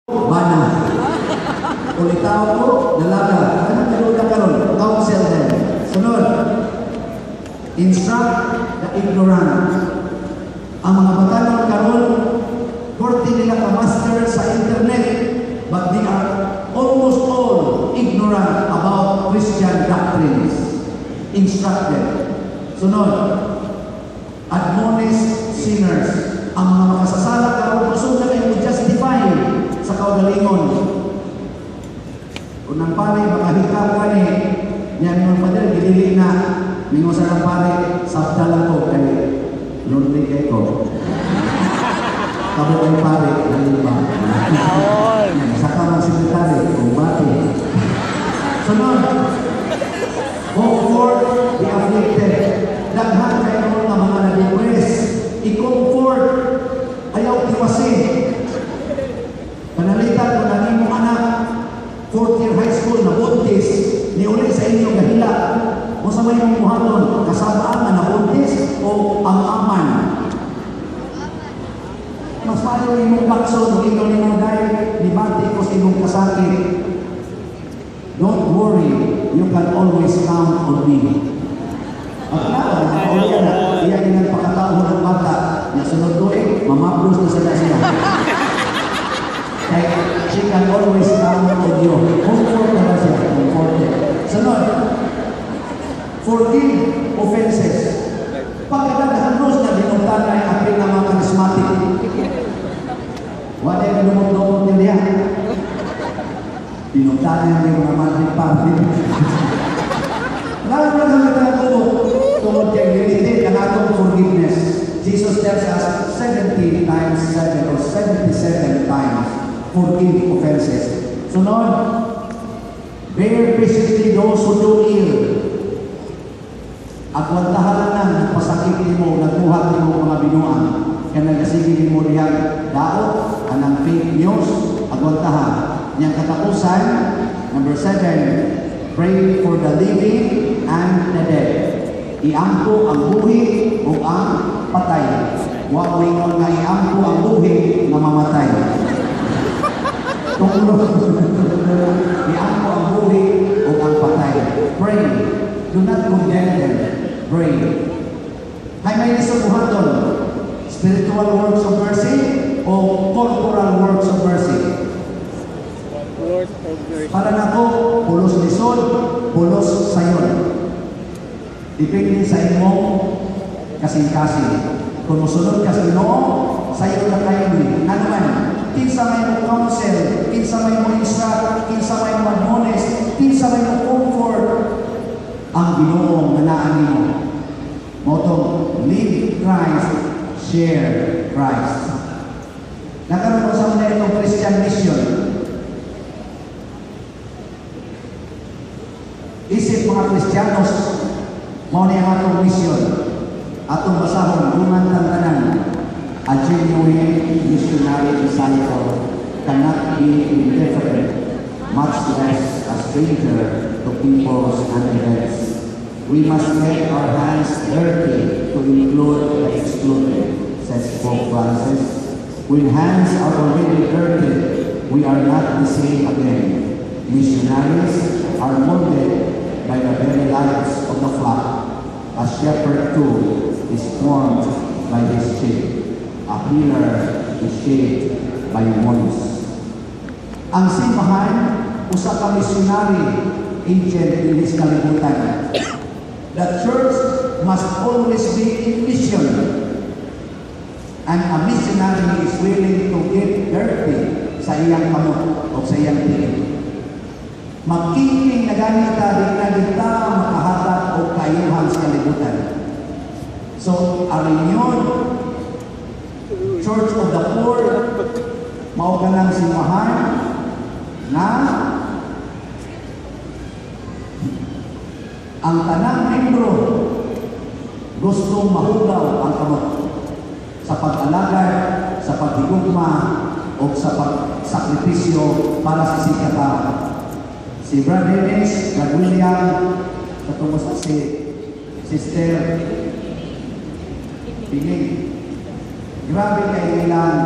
Bana. Ulitaw ko, dalaga. Anong kaduda karon? Counsel them. Sunod, instruct the ignorant. Ang mga batanon karon, forte nila ka master sa internet, but they are almost all ignorant about Christian doctrines. Instruct them. Sunod, admonish sinners. Ang mga makasasala karon, kusog na kayo justify sa kaugalingon. Kung ang pare makahikap ka ni, yan mo pader, gilili na. Mingo sa ng pare, "Sabta lang ko kay lonely kay ko." Kamo kay pare, dali ba? Saka mang sekretary, kung bati. Sunod, comfort the afflicted. Daghan kay nga mga na-depress. I-comfort. Ayaw tiwasin. Panalitan ko na imong anak, fourth year high school, nabuntis, niuli sa inyo gahila. Kung sa may imong buhaton, kasabaan nga nabuntis o ang aman? Mas maayo imong bakso, ikaw nimo dahil nibati ko sa imong kasakit. "Don't worry, you can always count on me." At klaro, nakaulian na, iya ginang pakatao ng bata, nga sunod tuig, mamaplos na sila siya. Kay she can always count on you. Comfort na siya, comforted. Sunod, forgive offenses. Pagkadaghan na dinugtan ay apil na mga charismatic. Wala yung dumot-dumot niya. Dinugtan niya yung mga Madrid party. Lalo na kami tungod tungod kay limited ang atong forgiveness. Jesus tells us 70 times 7 or 77 times forgive offenses. Sunod, bear patiently those who do ill. Agwantahan na nang nagpasakit nimo, nagbuhat nimo mga binuang. Kaya nagasige nimo dihang daot, anang fake news, agwantahan. Niyang katapusan, number 7, pray for the living and the dead. Iampo ang buhi o ang patay. Wa moingon nga iampo ang buhi nga mamatay. Tunglo. Iampo ang buhi o ang patay. Pray. Do not condemn them. Pray. Hay may lisod buhaton. Spiritual works of mercy o corporal works of mercy? Work of mercy. Para nako, pulos lisod, pulos sayon. Depende sa imong kasing-kasing. Kung musunod ka sa Ginoo, sayo na kayo ni. Ano man, kinsa may mo counsel, kinsa may mo instruct, kinsa may mo admonish, kinsa may mo comfort, ang Ginoo nga naa nimo. Mao tong live Christ, share Christ. Nakaroon ko sa mga itong Christian mission. Isip mga Kristiyanos, mao ni ang atong mission. Atong basahon, dungan tang tanan. A genuine missionary disciple cannot be indifferent, much less a stranger to peoples and events. "We must get our hands dirty to include the excluded," says Pope Francis. "When hands are already dirty, we are not the same again. Missionaries are molded by the very lives of the flock. A shepherd too is formed by his sheep. A healer is shaped by wounds." Ang simbahan, usa ka missionary agent dinhi sa kalibutan. The church must always be in mission. And a missionary is willing to get dirty sa iyang kamot o sa iyang tiil. Magkingking na ganita, di na kita makahatag og kaayuhan sa kalibutan. So, a renewed Church of the Poor, mao kanang simbahan na ang tanang membro gustong mahugaw ang kamot sa pag-alagad, sa paghigugma, o sa pagsakripisyo para sa sikatao. Si Brother Dennis, Brother William, katungos sa si Sister Piling. Grabe kay nilang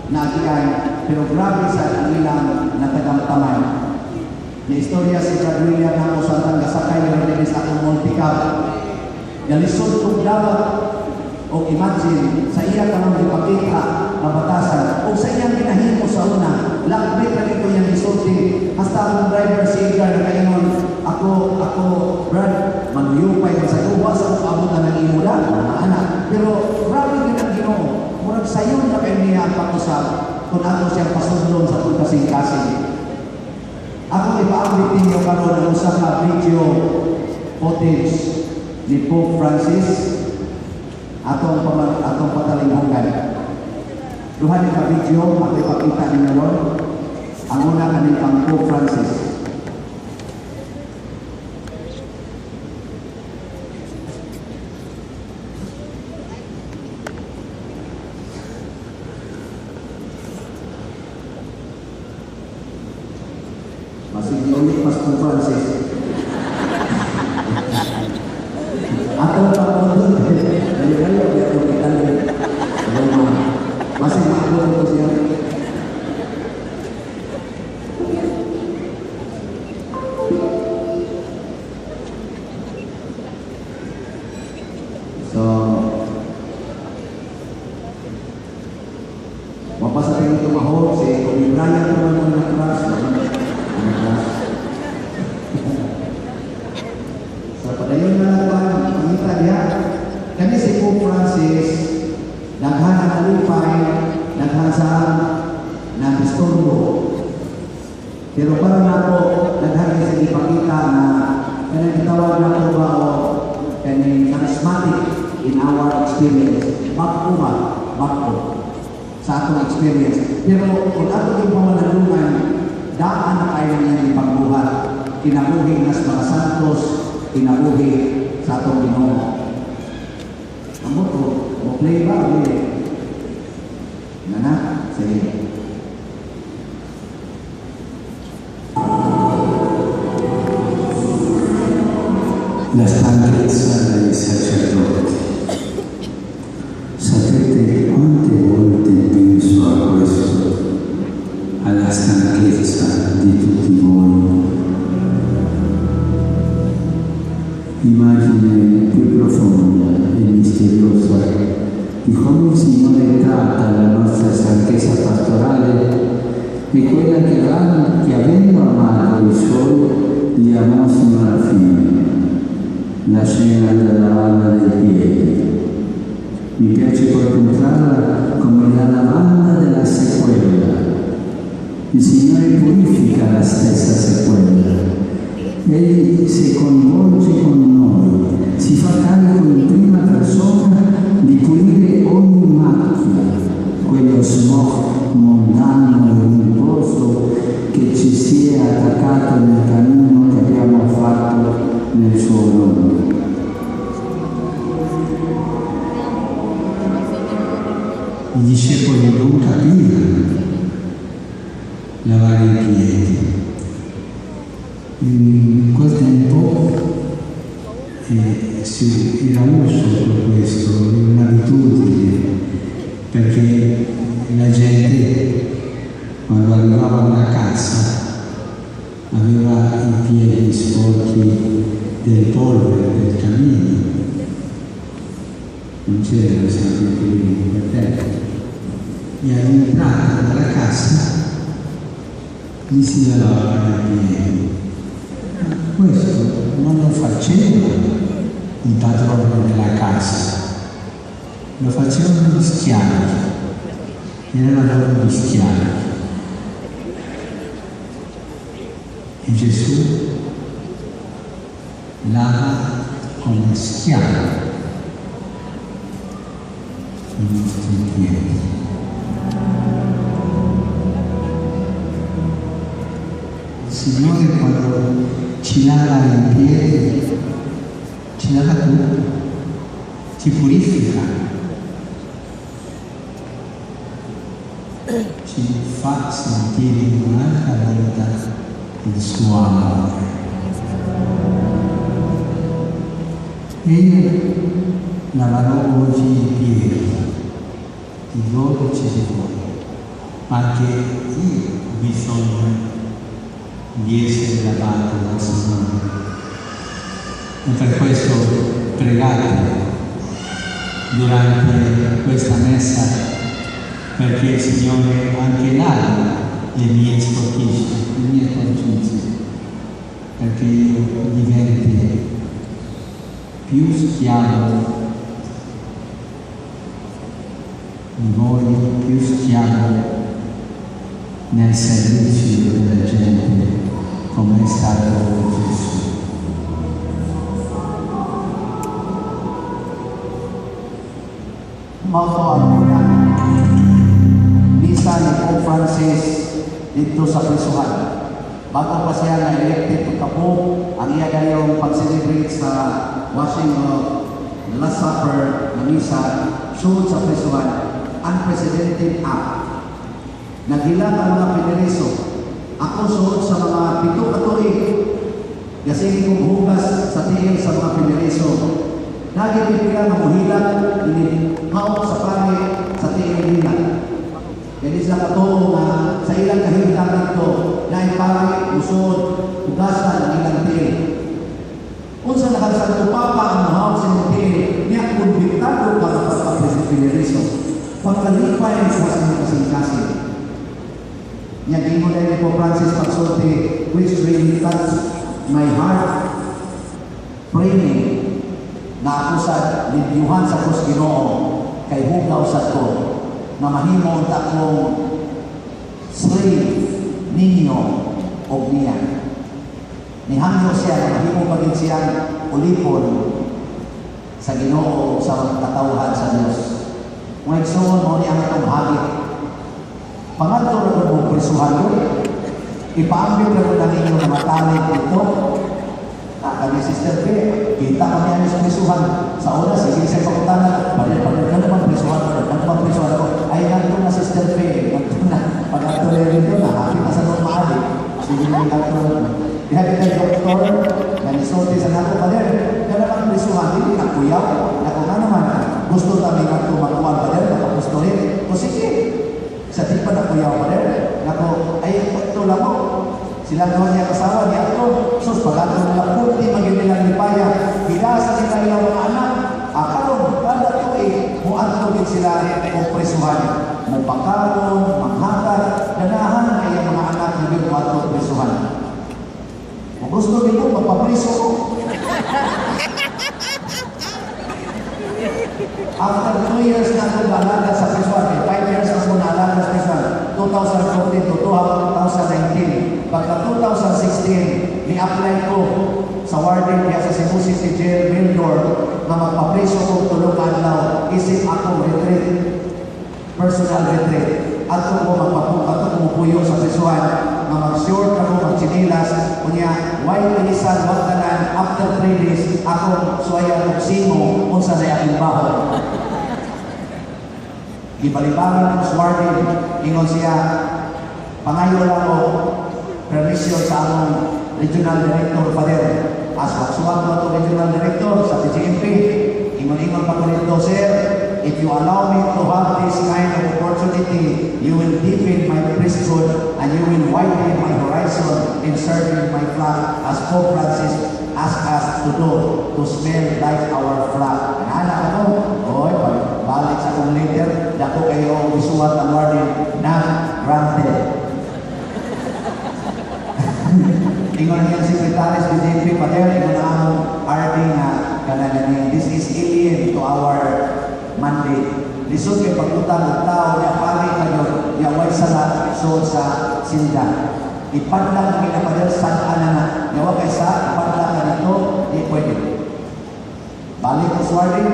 naagian. Pero grabe sa ang ilang natagamtaman. Ni istorya si Brad William nako sa atang gasakay ng dinhi sa akong multicab. Nalisod kong dapat o imagine sa iya kanang gipakita nga batasan o sa iyang ginahimo sa una, lakbit ra ko iyang gisulti hasta akong driver si Edgar nakaingon, "Ako, ako, Brad, manuyupay man sa tuwa sa akong abutan ng imo da mga anak." Pero grabe gid ang Ginoo, murag sayon na kay niya ang pag-usab kung ato siyang pasundon sa atong kasing-kasing. Ako ipaabot ninyo karon ang usa ka video footage ni Pope Francis atong patalinghugan. Duha ni ka video ako ipakita ninyo ron. Ang una kaning pang Pope Francis. Masig ulit mas Pope Francis. Atong pangulod, dali-dali, di atong kitali. Roma. Masig maabot ko siya. So, mapasa tayo tumahol si Kobe Bryant naman mo na-crush. Na-crush. So, padayon na lang ba, pangita niya. Kani si Pope Francis, daghan ang alipay, daghan sa na-disturbo. Pero para nako, daghan kasi ipakita na kanang gitawag nato ba o kaning charismatic in our experience. Bag-o ba? Bag-o sa atong experience. Pero kung ato yung pamalandungan, daan na kayo niyang ipagbuhat. Kinabuhi nas mga santos, kinabuhi sa atong Ginoo. Amo to, mo play ba? Dili. Na na, sige. La stanchezza dei sacerdoti. Sapete quante volte penso a questo, alla stanchezza di tutti voi? Immagine più profonda e misteriosa di come il Signore tratta la nostra stanchezza pastorale è quella che avendo amato i suoi li amò sino alla fine. La scena della lavanda dei piedi. Mi piace contemplarla come la lavanda della sequela. Il Signore purifica la stessa sequela. Egli si coinvolge con noi, si fa carico in prima persona di pulire ogni macchia, quello smog mondano e untuoso che ci si è attaccato nel cammino che abbiamo fatto nel suo nome. I discepoli non capivano lavare i piedi. In quel tempo era uso questo, un'abitudine, perché la gente quando arrivava a una casa aveva i piedi sporchi del polvere, del cammino. Non c'erano sempre piedi per terra. E all'entrata della casa gli si lavavano i piedi. Ma questo non lo faceva il padrone della casa, lo facevano gli schiavi, era lavoro di schiavi. E Gesù lava come schiavo i nostri piedi. Il Signore quando ci lava i piedi, ci lava tutto, ci purifica, ci fa sentire un'altra volta il suo amore. E io laverò oggi i piedi di 12 di voi. Ma anche io ho bisogno di essere lavato dal Signore. E per questo pregate durante questa messa perché il Signore anche lavi le mie sporchizie, le mie sporcizie, perché io diventi più schiavo di voi, più schiavo nel servizio della gente, come è stato Gesù. Mao to ang unang misa ni Pope Francis didto sa prisuhan. Bago pa siya na-elected pagka-Pope, ang iya gayong pag-celebrate sa washing of the Last Supper na misa sud sa prisuhan, unprecedented act. Naghilak ang mga piniriso. Ako suod sa mga 7 ka tuig. Gasige kong hugas sa tiil sa mga piniriso. Nagipipila nga muhilak ini maok sa pari sa tiil nila. Kaya sila katuo nga sa ilang kahimtang dito na pari usod hugasan ang ilang tiil. Unsa na kang Santo Papa ang muhawak sa imong tiil niya kumbiktado ka nga pagka-piniriso. Pagkalipay sa imong kasing-kasing. Nya gingon dahil ni Pope Francis pagsulti, which really touched my heart, praying na ako sa libyuhan sa krus Ginoo kay hugaw sa ko na mahimo unta kong slave ninyo og niya. Nihangyo siya na mahimo maging siyang ulipon sa Ginoo, sa katawhan sa Dios. Mga igsoon, mao ni ang atong hagit. Pangadto ra mo prisuhan ko. Ipaambit ra na ninyo mga talent ito. Ah, kami Sister P, kita kami ani sa prisuhan. Sa una, sige sa pangutana, "Pader, pader, kano bang prisuhan ko? Kano bang prisuhan ko?" Ay, nandun na, Sister P, nandun na. Pag ato rin dito na, happy na sa nung maali. Sige na ato. Diha kita doktor, na nisulti sa nako, "Pader, kano bang prisuhan? Dili na kuyaw." Nako nga naman, gusto kami nga magkuhan, pader, makapustulit. O sige, sa di pa na kuyaw, pader. Nako, ay, ito lang mo. Sila doon niya kasawa niya ito. Sus, pag-ato nila puti, maging nilang lipaya. Hilasa nila ilang mga anak. Akaron, kada tuig, muadto din sila o presuhan. Mupakaon, manghatag, ganahan ang iyang mga anak na din muadto presuhan. Kung gusto nito, magpapreso ko. After 2 years na ako naalaga sa prisuhan, eh, 5 years ako naalaga sa prisuhan, 2014 to 2019. Pagka 2016, ni-apply ko sa warden niya sa Cebu City Jail, Mildor, na magpapreso ko 3 adlaw, isip ako retreat, personal retreat. Ato ko magpapu, ato ko mupuyo sa prisuhan, nga mag-short ako, magtsinilas, unya, why tinisan, wag tanan, after 3 days, ako suwayan og simo, unsa na akong baho. Gibalibaran ko sa warden, ingon siya, pangayo lang ko permission sa among regional director, Father. As waksuan ko ato regional director sa BGMP, ingon-ingon pa ko nito, "Sir, if you allow me to have this kind of opportunity, you will deepen my priesthood and you will widen my horizon in serving my flock as Pope Francis asked us to do, to smell like our flock." Anak ko, oy, balik sa akong letter, dako kayo gisuwat ang warden, not granted. Ingon niya secretary sa BJP, "Pader," ingon na among RD nga kanang "this is alien to our mandate. Lisod kay pagutang ang tao niya pari kayo, niya way sala so sa silda. Ipadlang kami na, Pader, saan na nga. Niya wa kay sa ipadlang ka dito, di pwede." Balik ko sa warden,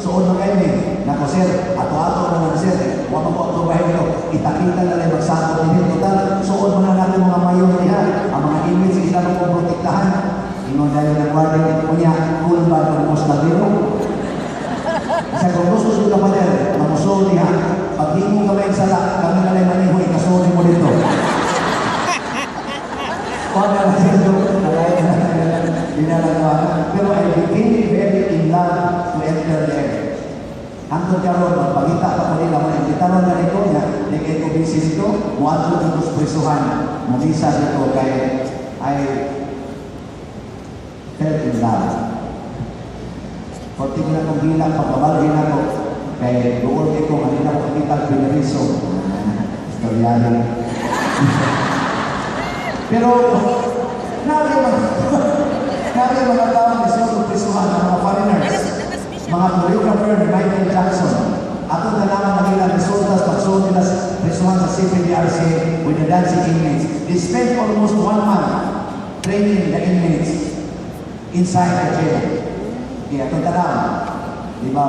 suod na kayo eh. "Nako sir, ato-ato naman sir, wa man ko ato bahin nito, itakita na lang magsakot din. Total, suod man na natin mga mayor diha, ang mga inmates ila mo kong protektahan." Ingon dayon ng warden, "Unya, cool ba kung mostadero? Sa kung gusto sa pader, mamusuod diha, pag di mo kami sala, kami na lang maniho, ikasuod mo dito." Kuha na lang siya doon, pero I became very in love to enter there. Hangtod karon magpangita pa ko nila, mga imbitaron na nito niya, di kay ko busy nito, muadto dito sa prisuhan, mumisa dito kay I fell in love. Konti na akong hilak, pagkabalhin ako, kay doon kay ko, kanina ko makita ang pinariso. Istoryahe. Pero, nari mga tao ni sa prisuhan ng mga foreigners, mga choreographer ni Michael Jackson. Ato na lamang ang ilang resulta sa pagsulod nila sa prisuhan sa CPDRC with the dancing inmates. They spent almost one month training the inmates inside the jail. Kaya itong tanaw, di ba?